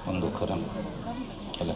An duh kher ang awle.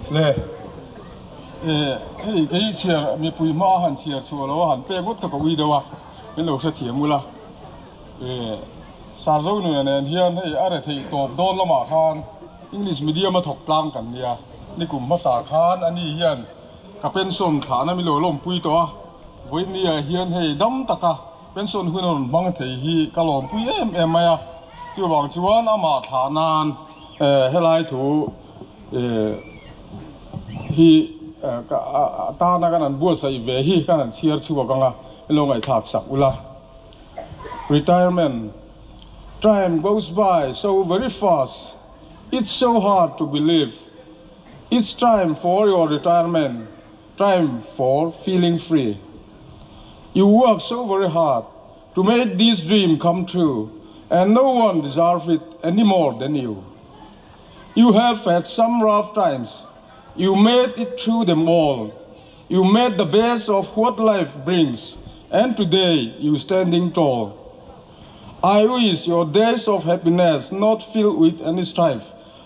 Le hei kei chhiar mipui hma a han chhiar chhuah lo a han pek ngawt kha ka ui deuh a min lo hrethiam ula Sarzo nuna nen hian hei a retheih tawp dawn lamah khan English medium a thawk tlang kan nia nikum hmasa khan ani hian ka pension thlahna min lo lawmpui tawh a vawinia hian hei dam taka pension hun a rawn hmang thei hi ka lawmpui em em mai a chuvang chuan amah thlah nan helai thu hi a tana kan han buatsaih ve hi kan han chhiar chhuak ang a lo ngaihthlak sak ula retirement time goes by so very fast it's so hard to believe It's time for your retirement, time for feeling free. You work so very hard to make this dream come true, and no one deserves it any more than you. You have had some rough times. You made it through them all. You made the best of what life brings, and today you're standing tall. I wish your days of happiness not filled with any strife.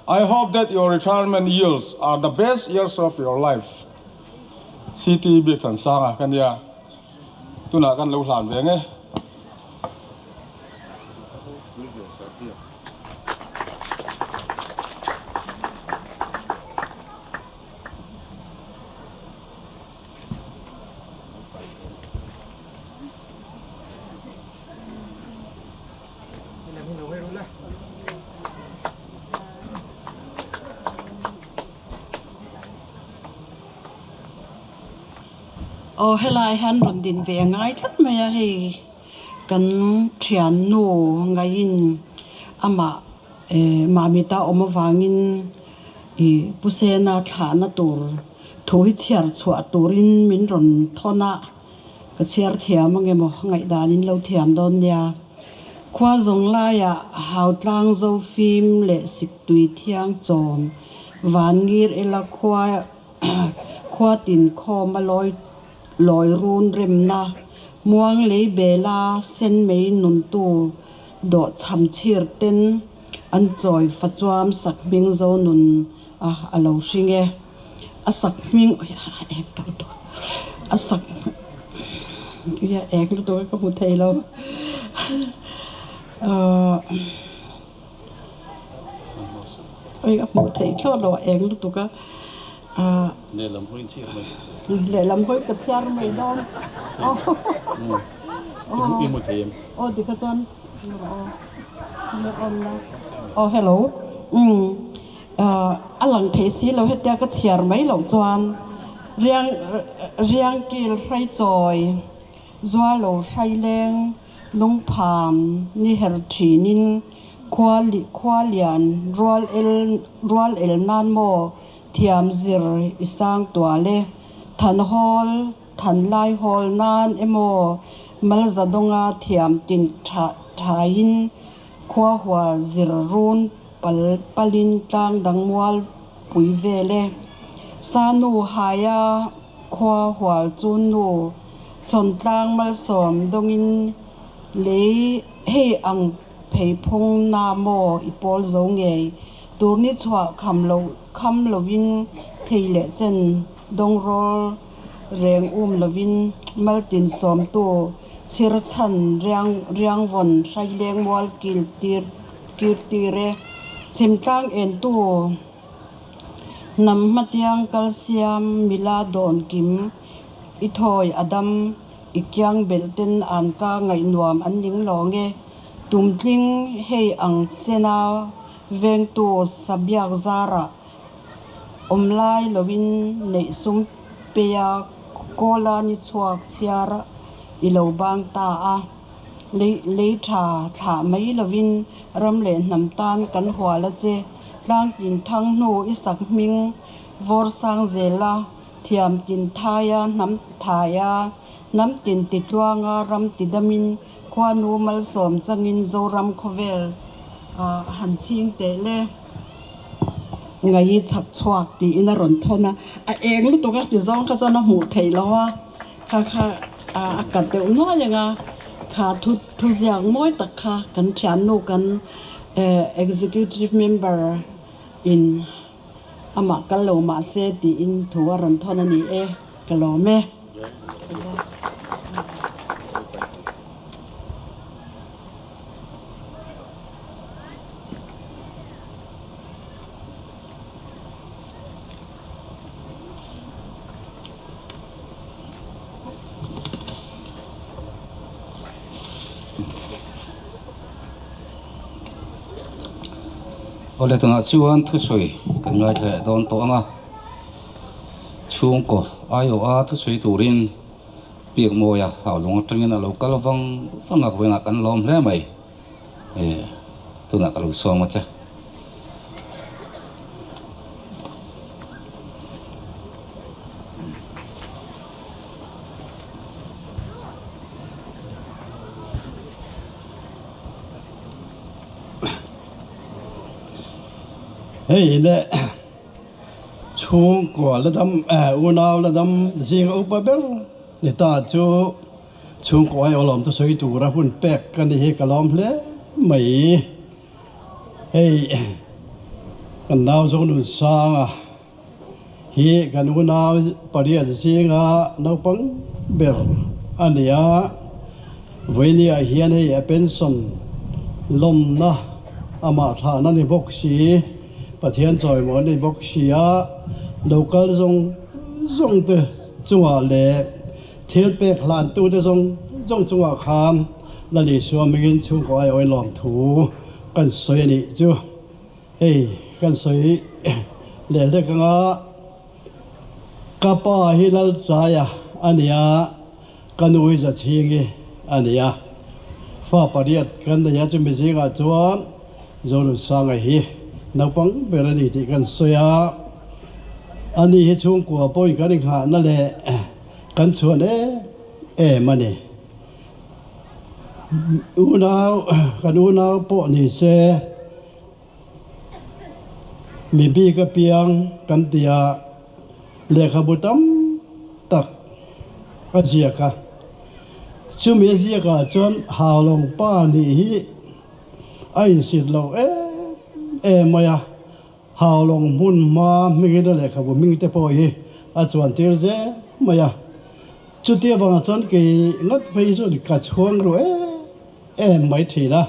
I hope that your retirement years are the best years of your life. CT Biakthansanga ka nia, tunah kan lo hlan ve nge. Aw helai hian rawn din ve a ngai tlat mai a hei kan thiannu ngaiin amah eh Mamita awm avangin ih Pu Sena thlahna tur thu hi chhiar chhuah turin min rawn thawn a. Ka chhiar thiam ang emaw ngaihdan in lo thiam dawn nia. Khua zawng laiah Hautlang Zofim leh Siktui Thiang chawm van ngir ela khua khua tin khawm a lawi lawi run remna muang lei bela sen mei nuntu dawh chham chhir ten an chawi fa chuam sak hming zo nun a a lo hring e. A sak hming a sak ek lutuk a ka hmu thei lo a hmuh theih thlawt lo a eng lutuk a lehlam hawi chhiar mai lehlam hawi ka chhiar mai dawn i hmu thei em aw tikha chuan aw hello um A lang thei si lo hetia ka chhiar mai loh chuan riang riang kil hrai chawi zua lo hrai leng lungpham ni her thinin khua khua lian rual el rual el nan maw thiam zir i sang tual e than hawl than lai hawl nan emaw malza dawnga thiam tin tha thaiin Khua hua zir run pal palin tlang dang mual pui vel e. Sa nu haia khua hual chu nu chhawn tlang malsawm dawngin lei hei ang phei phung na maw i pawl zo ngei tur ni chhuah kham lo kham lovin phei leh chen dawng rawl reng um lovin maltin sawmtu Chhirchhan riang riangvawn hraileng mual kil tir kir tir e. Chhimtlang entu hnam hmatiang kalsiam mila dawn kim i thawi a dam i kiang belh ten an ka ngaihnuam an ning lawng e. Tumtling hei ang chena vengtu sabiak zarah awm lai loin neih sum peia kawla ni chhuak chhiar i lo bang ta a. Lei lei tha thlah mai loin ram leh hnam tan kan hual a che. Tlangtin thang hnu i sak hming vawr sang zela thiam tin thaia hnam thaia hnam tin ti tluanga ram ti damin Khuanu malsawm changin Zoram khawvel a han chhing teh le. Ngai chhak chhuak tiin a rawn thawn a, a eng lutuk a ti zawng kha chuan a hmuh theih lo a, kha kha a kat deuh nuai ang a, kha thu thuziak mawi tak kha kan thiannu kan executive member in amah kal lo mah se tiin thu a rawn thawn a ni e, ka lawm e. Awle tunah chuan thusawi kan ngaithla leh dawn tawh ang a, chhungkaw aiawha thusawi turin Piakmawia Haulung atangin a lo kal vang vang a, vawiinah kan lawm hle mai. E, tunah ka lo sawm a che. Hei le chhungkua la dam unau la dam zinga upa ber ni ta chu Chhungkaw ai awlawm chu sawi tura hun pek ka ni hi ka lawm hle mai. Hei kan nau Zonun Sanga hi kan unau pariat zinga naupang ber a ni a, vawinia hian hei a pension lawmna amah thlahna ni bawk si, Pathian chawimaw a ni bawk si a, local zawng zawng te chungah leh Thil pek hlantute zawng zawng chungah khan Lal Isua hmingin chhungkaw ai awi lawm thu kan sawi a nih chu. Hei kan sawi leh hlek anga ka pa hi Lalchaia a ni a, ka nu hi Zachhingi a ni a. Fa pariat kan nei a, chumi zingah chuan Zonunsanga hi naupang ber a ni tih kan sawi a. Ani hi chhungkua pawhin kan inghahna leh Kan chhuan em em a ni. Unau, kan unau pawh ni se, mi bik apiang kan ti a, lehkhabu tam tak a ziak a. Chumi a ziakah chuan Haulawng pa nih hi a insit lo em em mai a. Haulawng hmun hma hmingin a lehkhabu hming te pawh hi a chuan tir zel mai a. Chuti avangah chuan kei ngat phei chuan ka chhuang ru em em mai thin a,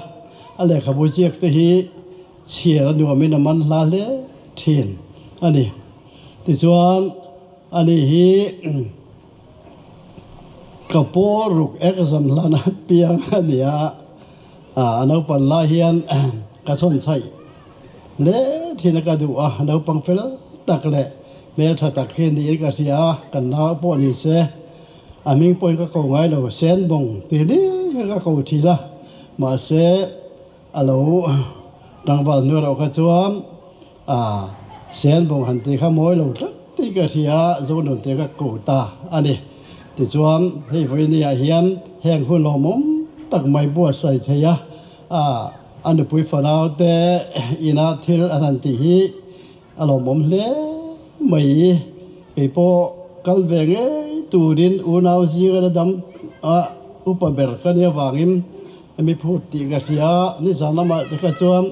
a lehkhabu ziak te hi chhiar a nuamin a man hla hle thin a ni. Tichuan ani hi ka pawl ruk exam hlana piang a ni a, a naupan lai hian ka chhawn chhaih hle thin a ka duh a, naupang fel tak leh hmeltha tak hi niin ka hria a, kan nau pawh ni se a hming pawhin ka ko ngai lo, Senbawng tih hlir hi ka ko thin a, mahse a lo tlangval hnu erawh kha chuan a Senbawng han tih kha mawi lo tlat tih ka hria a, Zonun tih ka ko ta a ni. Tichuan hei vawinia hian heng hun lawmawm tak mai buatsaih thei a, a nupui fanau te ina thil an han tih hi a lawmawm hle mai. Kei pawh kal ve ngei turin unau zinga la dam a upa ber ka nih avangin mi phut tih ka hria a, nizan lamah te kha chuan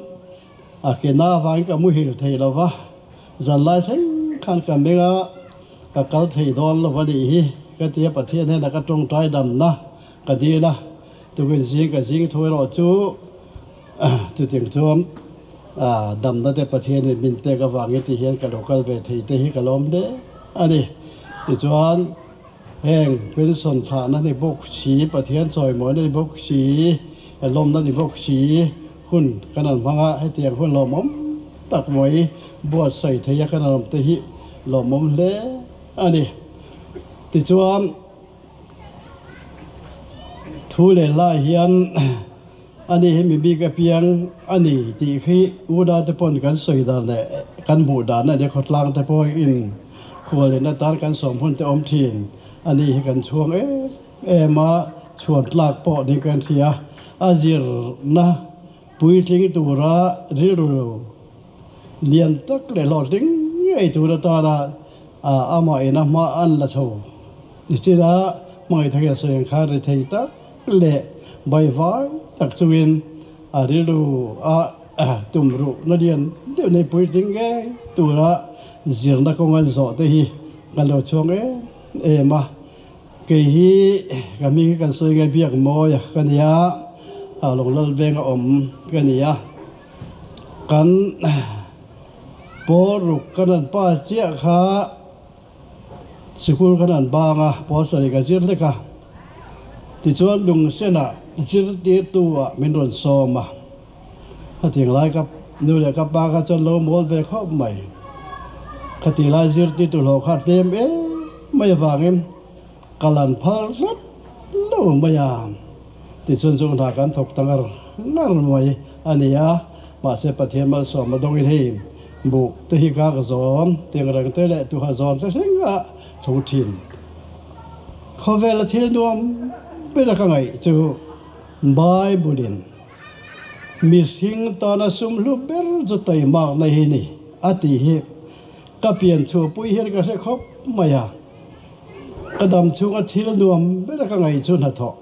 a ke na avangin ka muhil thei lo va, zanlai thleng khan ka meng a, ka kal thei dawn lo a nih hi ka ti a, Pathian hnenah ka tawngtai damna. ka dil a, tukin zing ka zing thu erawh chu chutiang chuan damna te Pathianin min pek avangin ti hian ka lo kal ve thei te hi ka lawm hle a ni. Tichuan heng pension thlahna ni bawk si, Pathian chawimawina ni bawk si, lawmna ni bawk si hun kan han hmang a, hetiang hun lawmawm tak mai buatsaih theia kan han awm te hi lawmawm hle a ni. Tichuan thu leh lai hian ani hi mi bik apiang a ni tih khi Uda te pawn kan sawi dan leh kan hmuh dan a nia, khawtlang te pawhin khualin atan kan sawm hun te awm thin ani hi kan chhuang em em a, chhuan tlak pawh ni kan hria, a zirna puitling tura rilru lian tak leh hlawhtling ngei tur atana amah ina hma an la chho nichin a hmangaih thak hian sawi ang khan ri thei tak leh baivai tak chungin a rilru a tum ruh na lian deuh nei puitling ngei tura zirna kawng an zawh te hi kan lo chhuang em em a. Kei hi ka hming hi kan sawi nge Biakmawia ka nia, Haulawng Lalveng a awm ka nia. Kan pawl ruk kan an pa chiah kha sikul kan an bang a, pawl sarih ka zir hlek a. Tichuan Lungsenah zirtirtu ah min rawn sawm a. Khatiang lai ka nu leh ka pa kha chuan lo mawl ve khawp mai. Khati lai zirtirtu hlawh kha tlem em mai avangin ka lan phal hlat lo mai a. Tichuan chung hna kan thawk ta ngar ngar mai a ni a, mahse Pathian malsawm a dawngin hei buh te hi ka ka zawn tiang reng te leh tuha zawn te thleng a thlung thin. Khawvela thil nuam ber a ka ngaih chu Bible-in Mihring tana sum hlu ber chu taimakna hi ni, a tih hi ka pian chhuahpui hian ka hre khawp mai a. Ka dam chhunga thil nuam bera ka ngaih chu hnathawk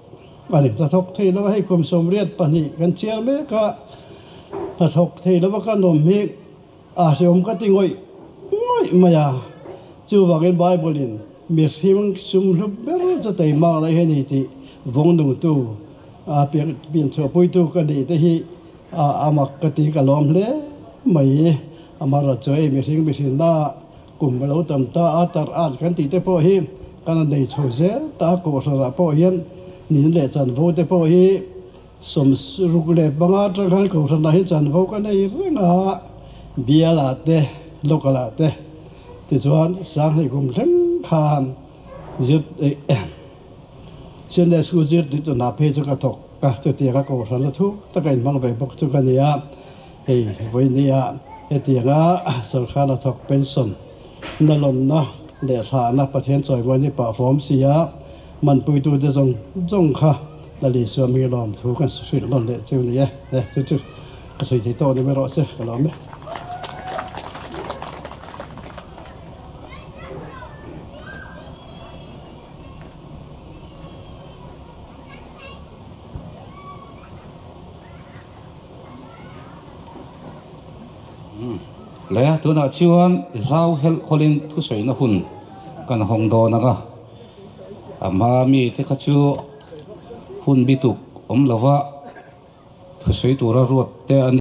a ni. Hnathawk thei lova hei kum 82 kan chhiar mek a, hnathawk thei lova ka nawm hi a hreawm ka ti ngawih ngawih mai a. Chuvangin Bible-in mihring sum hlu ber chu taimakna hi a ni tih vawng nungtu A pian chhuahpuitu ka nih te hi a mak ka ti ka lawm hle mai. Amaherawhchu chu hei mihring mihrinna kum ka lo tam ta a, tar at kan tih te pawh hi kan la nei chho zel ta a, kohhranah pawh hian nin leh chanvo te pawh hi 65 atang khan kohhranah hian chanvo ka nei reng a, bialah te, local ah te tichuan sanghnih kum thleng khan zir Sunday School zirtir chu hna phei chu ka thawk a, chutianga kohhran la thuk taka inhmang ve bawk chu ka ni a. Hei vawinia hetianga sorkar hnathawk pension na lawmna leh thlahna Pathian chawimawi ni pah fawm si a, manpuitute zawng zawng kha Lali Suami lawmthu kan hrilh nawn leh chu ni e. Chu chu ka sawi thei tawh ni mai rawh se, ka lawm e. Le tunah chuan zau helh khawlin thusawina hun kan hawng dawn ang a, a hma mi te kha chu hun bituk awm lova thusawi tura ruat te a ni.